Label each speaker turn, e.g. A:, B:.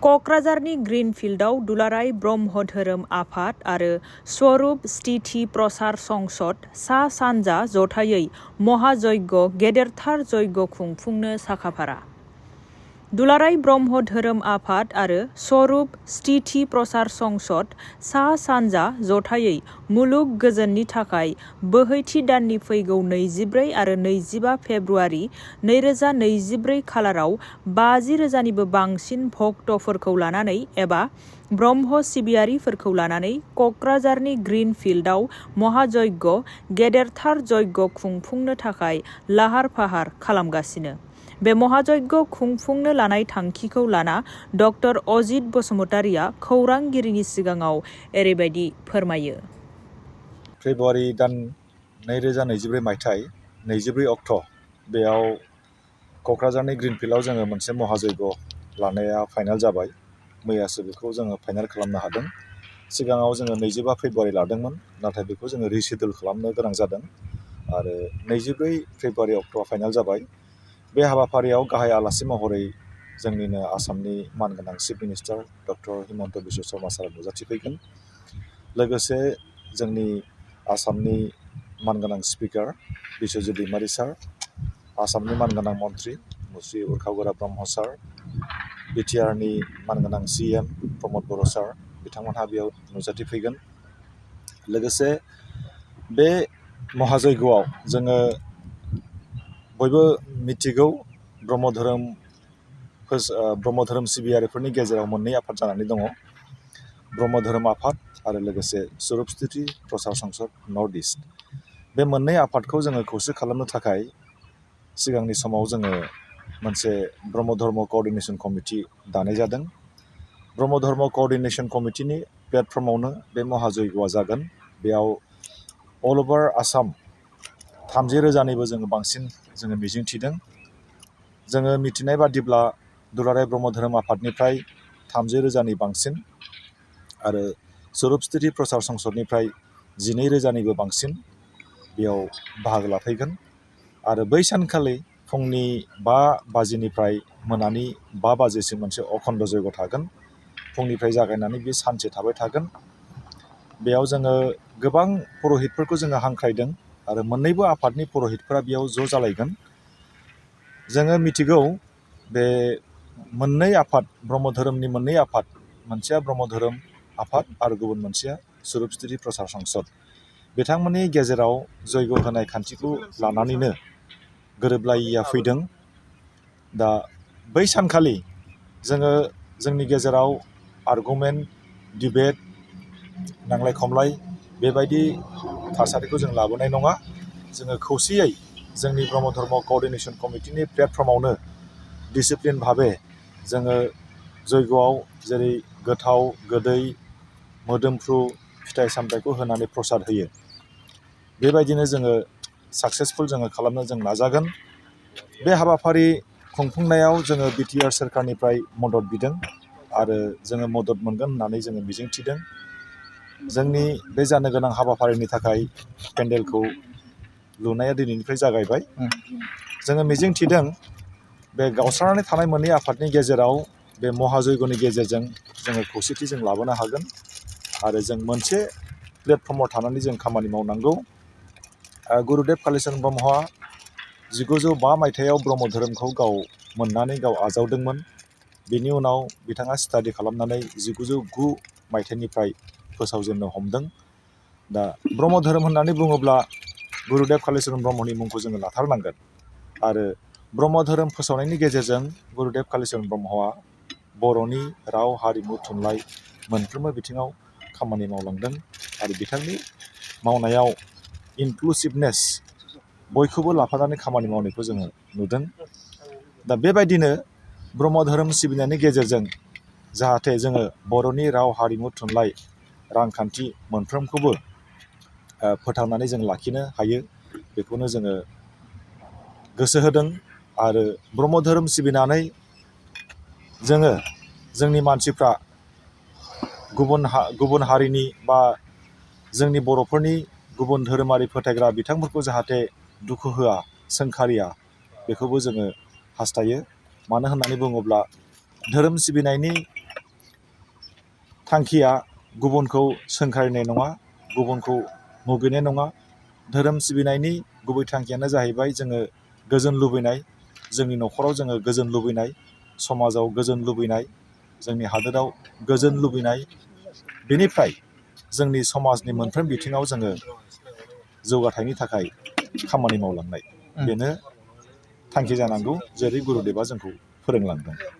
A: क'क्राझारनि ग्रीनफिल्डआव दुलाराय ब्रह्म धोरोम आफाद आरो स्वरूप स्थिति प्रसार संसद सा सानजा जथायै महायज्ञ गेदेरथार यज्ञ खुंफुंनो साखाफारा। दुलाराय ब्रह्म धोरोम आफाद आरो स्वरूप स्थिति प्रसार संसद सा सानजा जथायै मुलुग गोजोननि थाखाय बोहैथि दाननि फैगौ 24 आरो 25 फेब्रुआरि 2024 खालाराव 50,000निबो बांसिन भक्तफोरखौ लानानै एबा ब्रह्म सिबियारिफोरखौ लानानै क'क्राझारनि ग्रीनफिल्डआव महायज्ञ गेदेरथार यज्ञ खुंफुंनो थाखाय लाहार फाहार खालामगासिनो। बे महायज्ञ खुंफुंनो लानाय थांखिखौ लाना डक्टर अजित बसुमतारिया खौरांगिरिनि सिगाङाव ओरैबायदि फोरमायो।
B: फेब्रुआरि दान 2024 मायथाइ 24 अक्ट' बेयाव क'क्राझारनि ग्रीनफिल्डआव जोङो मोनसे महायज्ञ लानाया फाइनाल जाबाय। मैयासो बेखौ जोङो फाइनाल खालामनो हादों। सिगाङाव जोङो 25 फेब्रुआरि लादोंमोन, नाथाय बेखौ जोङो रिसिडिउल खालामनो गोनां जादों आरो 24 फेब्रुआरि अक्ट'आ फाइनाल जाबाय। बे हाबाफारियाव गाहाय आलासि महरै जोंनिनो आसामनि मानगोनां chief minister doctor Himanta Biswa Sharma सारा नुजाथिफैगोन। लोगोसे जोंनि आसामनि मानगोनां स्पिकार बिश्वजित दैमारि सार, आसामनि मानगोनां मन्त्रि मुस्रि उरखाव ब्रह्म सार, बिटिआरनि मानगोनां CM प्रमद बर' सार बिथांमोनहा बेयाव नुजाथिफैगोन। लोगोसे बे महायज्ञआव जोङो बयबो मिथिगौ ब्रह्म धोरोम सिबियारिफोरनि गेजेराव मोननै आफाद जानानै दङ, ब्रह्म धोरोम आफाद आरो लोगोसे स्वरूप स्थिति प्रसार संसद नर्थ इस्ट। बे मोननै आफादखौ जोङो खौसे खालामनो थाखाय सिगांनि समाव जोङो मोनसे ब्रह्म धर्म क'अर्डिनेशन कमिटि दानाय जादों। ब्रह्म धर्म क'अर्डिनेशन कमिटिनि प्लेटफर्मावनो बे महायज्ञआ जागोन। बेयाव अल अभार आसाम 30,000निबो जोङो बांसिन जोङो मिजिंथिदों। जोङो मिथिनाय बादिब्ला दुलाराय ब्रह्म धोरोम आफादनिफ्राय 30,000नि बांसिन आरो स्वरूप स्थिति प्रसार संसदनिफ्राय 12,000निबो बांसिन बेयाव बाहागो लाफैगोन। आरो बै सानखालि फुंनि 5 बाजिनिफ्राय मोनानि 5 बाजिसिम मोनसे अखण्ड यज्ञ थागोन। फुंनिफ्राय जागायनानै बे सानसे थाबाय थागोन। बेयाव जोङो गोबां पुर'हितफोरखौ जोङो हांख्रायदों आरो मोननैबो आफादनि पुर'हितफोरा बेयाव ज' जालायगोन। जोङो मिथिगौ बे मोननै आफाद, ब्रह्म धोरोमनि मोननै आफाद, मोनसेया ब्रह्म धोरोम आफाद आरो गुबुन मोनसेया स्वरूप स्थिति प्रसार संसद, बिथांमोननि गेजेराव जयग होनाय खान्थिखौ लानानैनो गोरोबलायैया फैदों। दा बै सानखालि जोङो जोंनि गेजेराव आर्गुमेन्ट, डिबेट, नांलाय खमलाय बेबायदि थासारिखौ जों लाबोनाय नङा। जोङो खौसेयै जोंनि ब्रह्म धर्म क'अर्डिनेशन कमिटिनि प्लेटफर्मावनो डिसिप्लिन भाबे जोङो जयग'आव जेरै गोथाव गोदै मोदोमफ्रु फिथाइ सामथाइखौ होनानै प्रसाद होयो, बेबायदिनो जोङो साक्सेसफुल जोङो खालामनो जों नाजागोन। बे हाबाफारि खुंफुंनायाव जोङो बिटिआर सोरखारनिफ्राय मदद बिदों आरो जोङो मदद मोनगोन होननानै जोङो मिजिंथिदों। जोंनि बे जानो गोनां हाबाफारिनि थाखाय पेन्डेलखौ लुनाया दिनैनिफ्राय जागायबाय। जोङो मिजिंथिदों बे गावस्रानानै थानाय मोननै आफादनि गेजेराव बे महायज्ञनि गेजेरजों जोङो खौसेथि जों लाबोनो हागोन आरो जों मोनसे प्लेटफर्माव थानानै जों खामानि मावनांगौ। गुरुदेब कालिचरन ब्रह्मआ 1905 मायथाइयाव ब्रह्म धोरोमखौ गाव मोननानै गाव आजावदोंमोन। बेनि उनाव बिथाङा स्टाडि खालामनानै 1909 मायथाइनिफ्राय फोसावजेननो हमदों। दा ब्रह्म धोरोम होननानै बुङोब्ला गुरुदेब कालिचरन ब्रह्मनि मुंखौ जोङो लाथारनांगोन आरो ब्रह्म धोरोम फोसावनायनि गेजेरजों गुरुदेब कालिचरन ब्रह्मआ बर'नि राव हारिमु थुनलाइ मोनफ्रोमबो बिथिङाव खामानि मावलांदों आरो बिथांनि मावनायाव इनक्लुसिभनेस, बयखौबो लाफानानै खामानि मावनायखौ जोङो नुदों। दा बेबायदिनो ब्रह्म धोरोम सिबिनायनि गेजेरजों जाहाथे जोङो बर'नि राव हारिमु थुनलाइ रांखान्थि मोनफ्रोमखौबो फोथांनानै जों लाखिनो हायो, बेखौनो जोङो गोसो होदों। आरो ब्रह्म धोरोम सिबिनानै जोङो जोंनि मानसिफ्रा गुबुन हारिनि बा जोंनि बर'फोरनि गुबुन धोरोमारि फोथायग्रा बिथांमोनखौ जाहाथे दुखु होआ, सोंखारिया, बेखौबो जोङो हास्थायो। मानो होननानै बुङोब्ला धोरोम सिबिनायनि थांखिया गुबुनखौ सोंखारिनाय नङा, गुबुनखौ मुगैनाय नङा। धोरोम सिबिनायनि गुबै थांखियानो जाहैबाय जोङो गोजोन लुबैनाय, जोंनि न'खराव जोङो गोजोन लुबैनाय, समाजाव गोजोन लुबैनाय, जोंनि हादोराव गोजोन लुबैनाय। बेनिफ्राय जोंनि समाजनि मोनफ्रोम बिथिङाव जोङो जौगाथायनि थाखाय खामानि मावलांनाय, बेनो थांखि जानांगौ, जेरै गुरुदेबआ जोंखौ फोरोंलांदों।